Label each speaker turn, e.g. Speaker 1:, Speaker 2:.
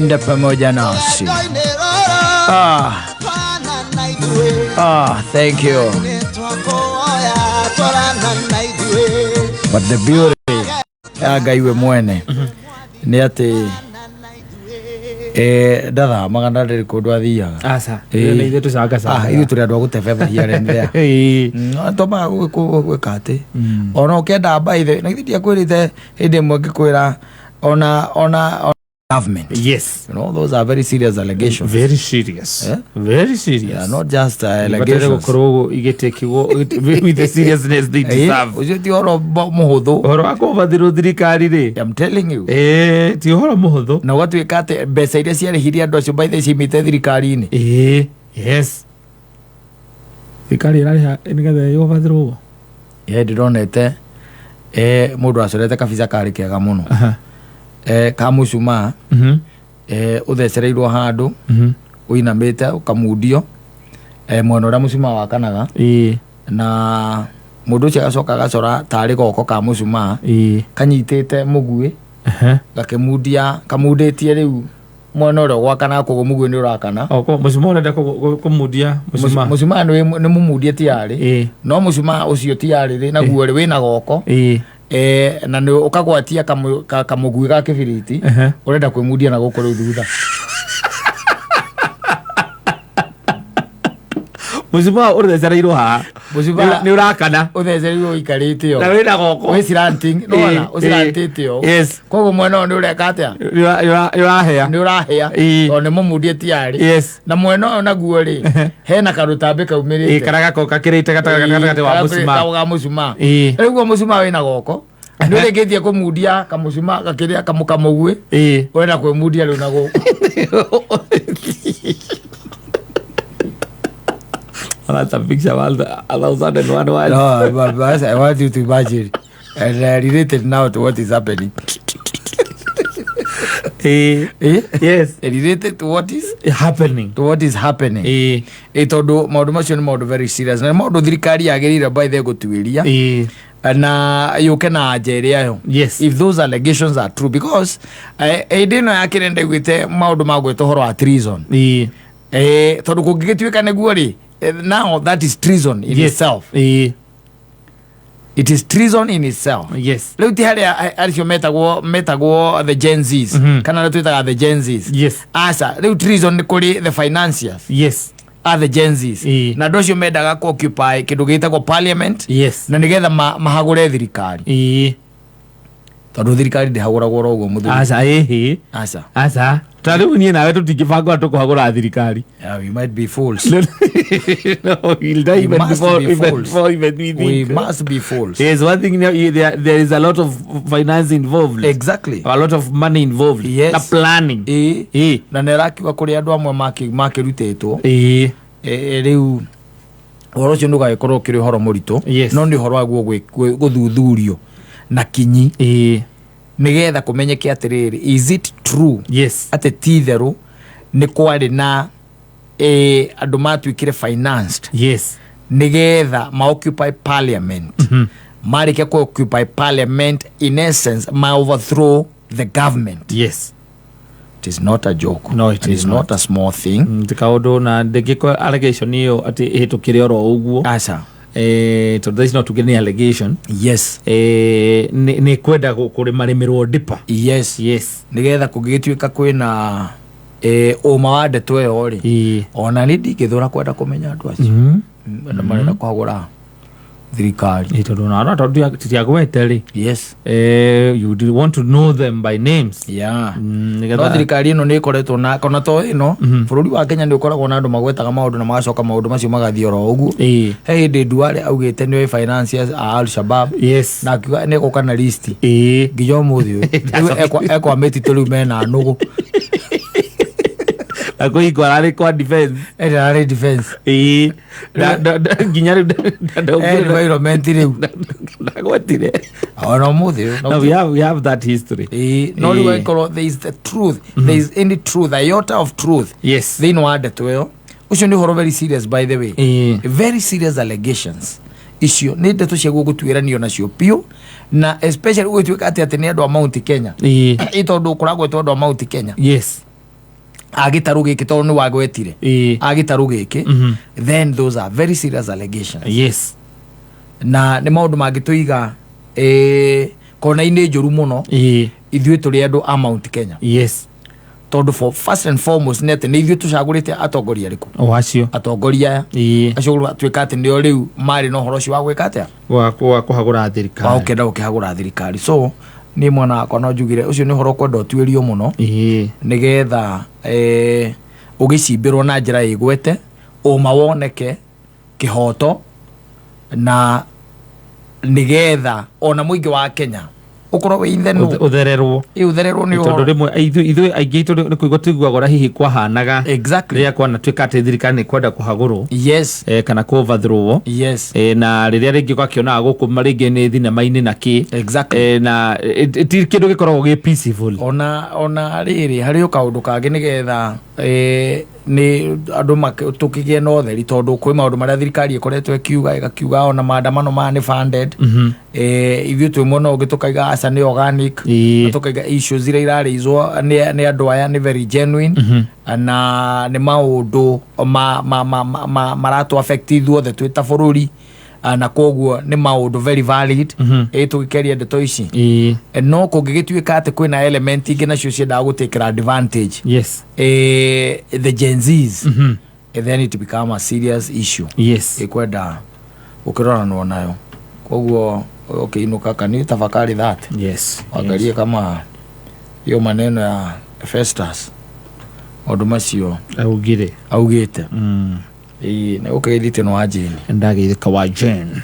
Speaker 1: Enda pamoja nasi. Ah, ah, thank you. But the beauty ya Ngai we mwene nĩ atĩ ndathamaga na ndĩrĩ kũndũ athiaga.
Speaker 2: Aca.
Speaker 1: Ĩĩ.
Speaker 2: Nĩ ithuĩ tũcangacangaga.
Speaker 1: Ah, ithuĩ tũrĩ andũ a gũtebeba here and there.
Speaker 2: Ĩĩ.
Speaker 1: Tũmaga gwĩka atĩ ona ũkĩenda mbaithe na githĩ ndiakwĩrĩte hĩndĩ ĩmwe ngĩkwĩra ona government.
Speaker 2: Yes.
Speaker 1: You know, those are very serious allegations.
Speaker 2: Very serious.
Speaker 1: Eh?
Speaker 2: Very serious.
Speaker 1: They are not just
Speaker 2: Ibataire
Speaker 1: allegations.
Speaker 2: gũkorwo igĩtĩkigwo with the seriousness they deserve.
Speaker 1: Ũcio ti ũhoro mũhũthũ.
Speaker 2: Ũhoro wa kũbathĩrwo thirikari rĩ.
Speaker 1: I'm telling you.
Speaker 2: Ĩĩ, ti ũhoro mũhũthũ.
Speaker 1: Na ũgatuĩka atĩ mbeca iria ciarĩhirie andũ acio by the ciumĩte thirikari-inĩ.
Speaker 2: Ĩĩ, yes. Thirikari ĩrarĩha nĩgetha yũbathĩrwo ũguo.
Speaker 1: Ye ndĩronete mũndũ acorete kabica karĩ kega mũno. Ka mũcumaa ũthecereirwo handũ ũinamĩte ũkamundio mwena ũrĩa mũcumaa wakanaga. Na mũndũ ũcio agacoka agacora tarĩ goko ka mũcumaa kanyitĩte mũguĩ gakĩmundia kamundĩtie rĩu mwena ũrĩa ũgwakanaga, koguo mũguĩ nĩ ũrakana.
Speaker 2: O, mũcumaa ũrenda kũmundia mũcumaa.
Speaker 1: Mũcumaa nĩ mũmundie tiarĩ. No mũcumaa ũcio tiarĩ rĩ naguo rĩ wĩna goko. Na nĩ ũkagwatia kamũguĩ ga kĩbiriti ũrenda kwĩmundia na gũkũ rĩu thutha.
Speaker 2: Mũcumaa ũthecereirwo haha.
Speaker 1: Mũcumaa-
Speaker 2: Nĩ ũrakana.
Speaker 1: Ũthecereirwo ũikarĩte
Speaker 2: Na
Speaker 1: o
Speaker 2: wĩna goko.
Speaker 1: wĩ slanting, nĩwona ũcirantĩte o. Koguo mwena ũyũ nĩ ũreka atĩa?
Speaker 2: Nĩ ũrahĩa.
Speaker 1: Nĩ ũrahĩa tondũ nĩ mũmundie tiarĩ. Na mwena ũyũ naguo rĩ hena karũtambĩ kaumĩrĩte.
Speaker 2: Karĩa gakoragwo kakĩrĩte gatagatĩ wa mũcumaa.
Speaker 1: Ga mũcumaa. Rĩu guo mũcumaa wĩna goko nĩ ũrĩkĩtie kũmundia kamũcumaa gakĩrĩa kamũguĩ ũrenda kwĩmundia rĩu na gũkũ.
Speaker 2: That's a picture worth 1,001 words.
Speaker 1: No, but I want you to imagine and relate it now to what is happening. Eh?
Speaker 2: Yes.
Speaker 1: Relate it to what is
Speaker 2: happening.
Speaker 1: To what is happening. Tondũ maũndũ macio nĩ maũndũ very serious na nĩ maũndũ thirikari yagĩrĩire by the gũtuĩria na yũke na anja ĩrĩa yo if those allegations are true, because hĩndĩ ĩno ya kĩrĩa ndaiguĩte maũndũ ma gwĩta ũhoro wa treason. Tondũ kũngĩgĩtuĩka nĩguo rĩ, now that is treason in itself. It is treason in itself. Rĩu ti harĩa acio metagwo the Gen Zs kana arĩa twĩtaga the Gen Zs. Aca, rĩu treason nĩ kũrĩ the financiers a the Gen Zs na andũ acio mendaga ku occupy kĩndũ gĩtagwo parliament na nĩgetha mahagũre thirikari tondũ thirikari ndĩhagũragwo oro ũguo mũthuri.
Speaker 2: Aca ĩhĩ.
Speaker 1: Aca.
Speaker 2: Aca. Ta rĩu niĩ nawe tũtingĩbangwo tũkũhagũra thirikari.
Speaker 1: Yeah, we might be fools.
Speaker 2: No, we'll die
Speaker 1: We
Speaker 2: even
Speaker 1: must
Speaker 2: before,
Speaker 1: be
Speaker 2: even
Speaker 1: fools.
Speaker 2: before even we
Speaker 1: We
Speaker 2: think.
Speaker 1: must be fools.
Speaker 2: Yes, one thing, there is a lot of finance involved. A lot of money involved. Na planning.
Speaker 1: Na nĩ ĩrakiuga kũrĩ andũ amwe makĩrutĩtwo. Rĩu ũhoro ũcio nĩ ũgagĩkorwo ũkĩrĩ ũhoro mũritũ no nĩ ũhoro waguo gũthuthurio na kinyi nĩgetha kũmenyeke atĩrĩrĩ, is it true atĩ ti itherũ nĩ kwarĩ na andũ matuĩkire financed nĩgetha ma occupy parliament, marĩkia ku occupy parliament, in essence ma overthrow the government? It is not a joke.
Speaker 2: No, it
Speaker 1: And
Speaker 2: is
Speaker 1: it's not a small thing.
Speaker 2: Ti kaũndũ na ndĩngĩkorwo allegation ĩyo atĩ ĩhĩtũkĩre oro ũguo.
Speaker 1: Aca.
Speaker 2: Tondũ thaa ici no tuge nĩ allegation. Nĩ kwenda kũrĩmarĩmĩrwo ndipa.
Speaker 1: Nĩgetha kũngĩgĩtuĩka kwĩna ũma wa ndeto ĩyo rĩ, ona nĩ ndingĩthũra kwenda kũmenya andũ acio na marenda kũhagũra thirikari.
Speaker 2: Tondũ ona arĩa tondũ titiagwete rĩ, you do want to know them by names.
Speaker 1: No
Speaker 2: nĩgetha
Speaker 1: thirikari ĩno nĩ ĩkoretwo na kona to ĩno bũrũri wa Kenya nĩ ũkoragwo na andũ magwetaga maũndũ na magacoka maũndũ macio magathiĩ oro ũguo. He hĩndĩ Duale augĩte nĩoĩ financiers a Al Shabab na akiuga nĩ egũka na list nginya ũmũthĩ ũyũ. Rĩu ekwa mĩtitũ rĩu mena nũgũ.
Speaker 2: Na kwĩhingo ararĩ kwa defense.
Speaker 1: Ĩrĩa ararĩ defense.
Speaker 2: Nginya rĩu
Speaker 1: Environment rĩu
Speaker 2: ndagwetire.
Speaker 1: Ona ũmũthĩ ũyũ.
Speaker 2: No, we have that history.
Speaker 1: Ĩĩ, no rĩu angĩkorwo there is the truth, there is any truth, iota of truth thĩinĩ wa ndeto ĩyo, ũcio nĩ ũhoro very serious, by the way. Very serious allegations icio nĩ ndeto ciaguo gũtuĩranio nacio biũ, na especially gũgĩtuĩka atĩ nĩ andũ a Mount Kenya. Ĩ tondũ kũragwetwo andũ a Mount Kenya. A gĩtarũ gĩkĩ, tondũ nĩ wagwetire a gĩtarũ gĩkĩ, then those are very serious allegations. Na nĩ maũndũ mangĩtũiga kona-inĩ njũru mũno ithuĩ tũrĩ andũ a Mount Kenya, tondũ for first and foremost nĩ atĩ nĩ ithuĩ tũcagũrĩte atongoria arĩkũ?
Speaker 2: O acio.
Speaker 1: Atongoria aya acio tuĩka atĩ nĩo rĩu marĩ na ũhoro ũcio wa gwĩka atĩa?
Speaker 2: Wa kũhagũra
Speaker 1: wa
Speaker 2: thirikari.
Speaker 1: Gũkĩenda gũkĩhagũra thirikari. So niĩ mwana wakwa no njugire ũcio nĩ ũhoro ũkwenda ũtuĩrio mũno, nĩgetha ũgĩcimbĩrwo na njĩra ĩgwete, ũma woneke, kĩhoto, na nĩgetha ona mũingĩ wa Kenya ũkorwo wĩ ithenu.
Speaker 2: Ũthererwo.
Speaker 1: Ĩ, ũthererwo nĩ
Speaker 2: Tondũ
Speaker 1: ũhoro.
Speaker 2: Rĩmwe ithuĩ aingĩ aitũ nĩ kũigua tũiguaga ũrĩa hihi kwahanaga rĩrĩa kwanatuĩka atĩ thirikari nĩ kwenda kũhagũrwo kana kũ overthrow. Na rĩrĩa rĩngĩ ũgakĩonaga gũkũ rĩngĩ nĩ thinema-inĩ na kĩ. Na ti kĩndũ gĩkoragwo gĩ peaceful.
Speaker 1: Ona rĩrĩ harĩ o kaũndũ kangĩ nĩgetha nĩ andũ tũkĩgĩe na ũtheri, tondũ kwĩ maũndũ marĩa thirikari ĩkoretwo ĩkiuga, ĩgakiuga ona maandamano maya nĩ funded. Ithuĩ twĩ mwena ũngĩ tũkaiga aca, nĩ organic. Na tũkaiga issues iria irarĩizwo nĩ andũ aya nĩ very genuine na nĩ maũndũ maratũ affect ithuothe twĩ ta bũrũri. Na koguo nĩ maũndũ very valid ĩ tũgĩkeria ndeto ici. No kũngĩgĩtuĩka atĩ kwĩna element ingĩ nacio ciendaga gũtĩkĩra advantage, the Gen Zs, then it become a serious issue ĩkwenda gũkĩroranwo nayo. Koguo ũkĩinũka, can you tafakari that? Angalie kama hiyo maneno ya Festus, maũndũ macio
Speaker 2: augire
Speaker 1: augĩte. Ĩĩ, nĩ ũkĩgeithĩtie no wa Jane.
Speaker 2: Ndageithĩka wa Jane.